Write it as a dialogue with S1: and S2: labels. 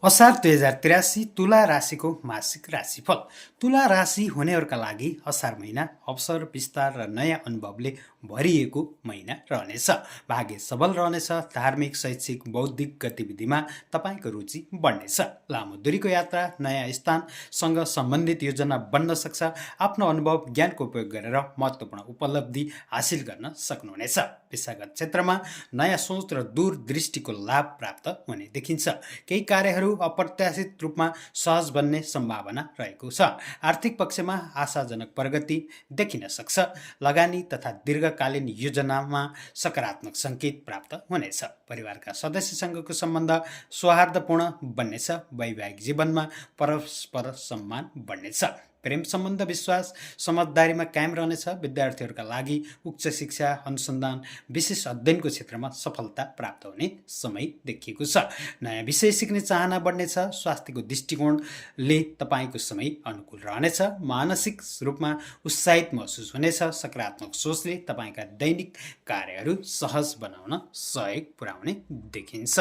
S1: असार 2083 तुला राशिको मासिक राशिफल। तुला राशि हुनेहरूका लागि असार महिना अवसर, विस्तार र नयाँ अनुभवले भरिएको महिना रहनेछ। भाग्य सबल रहनेछ। धार्मिक, शैक्षिक, बौद्धिक गतिविधिमा तपाईँको रुचि बढ्नेछ। लामो दूरीको यात्रा, नयाँ स्थानसँग सम्बन्धित योजना बन्न सक्छ। आफ्नो अनुभव, ज्ञानको उपयोग गरेर महत्त्वपूर्ण उपलब्धि हासिल गर्न सक्नुहुनेछ। पेसागत क्षेत्रमा नयाँ सोच र दूरदृष्टिको लाभ प्राप्त हुने देखिन्छ। केही कार्यहरू अप्रत्याशित रूपमा सहज बन्ने सम्भावना रहेको छ। आर्थिक पक्षमा आशाजनक प्रगति देखिन सक्छ। लगानी तथा दीर्घकालीन योजनामा सकारात्मक सङ्केत प्राप्त हुनेछ। परिवारका सदस्यसँगको सम्बन्ध सौहार्दपूर्ण बन्नेछ। वैवाहिक जीवनमा परस्पर सम्मान बढ्नेछ। प्रेम सम्बन्ध विश्वास समझदारीमा कायम रहनेछ। विद्यार्थीहरूका लागि उच्च शिक्षा, अनुसन्धान, विशेष अध्ययनको क्षेत्रमा सफलता प्राप्त हुने समय देखिएको छ। नयाँ विषय सिक्ने चाहना बढ्नेछ। स्वास्थ्यको दृष्टिकोणले तपाईँको समय अनुकूल रहनेछ। मानसिक रूपमा उत्साहित महसुस हुनेछ। सकारात्मक सोचले तपाईँका दैनिक कार्यहरू सहज बनाउन सहयोग पुर्याउने देखिन्छ।